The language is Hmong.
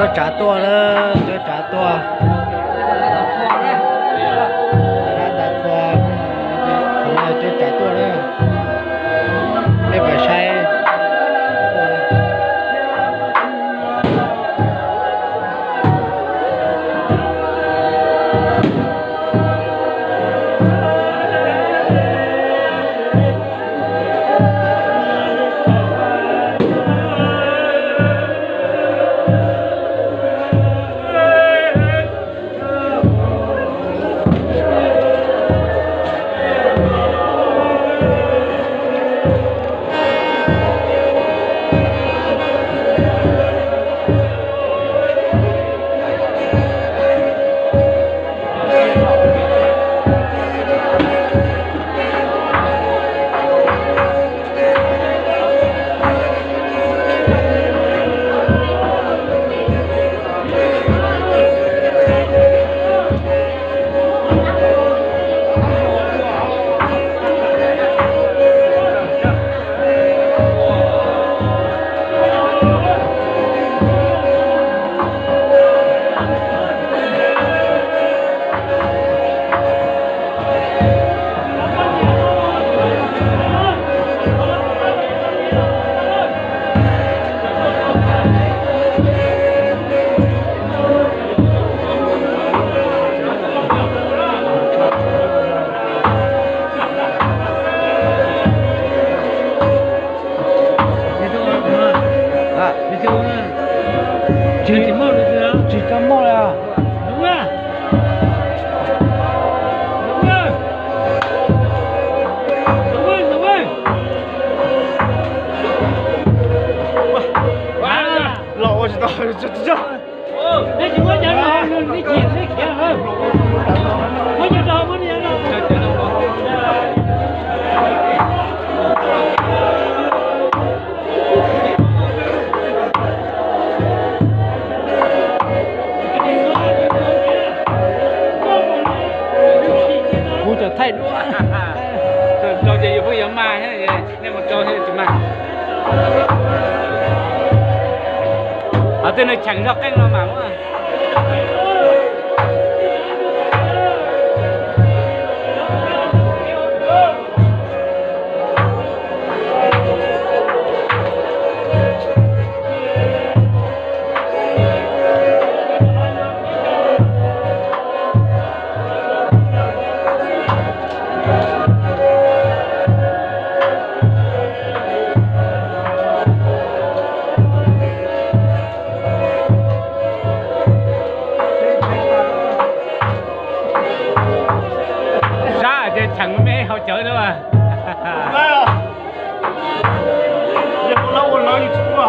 Cov tsav tuaj na, cov tsav tuaj. Dab tas qhua, qhov no cov tsav tuaj na. Peb pais saib. Tsis, tsis tau muaj li. Los ua tsis tau. Kuv tseem thaij duab rau ces yus pheej yuav mas thiab, nej mus rau thiab tsis mas. Qhov twg nws cheem zog qeej no mas muab. Sab ces cheem me hauv cawv na. Yog ua lawv ua lawv yus tsis ua.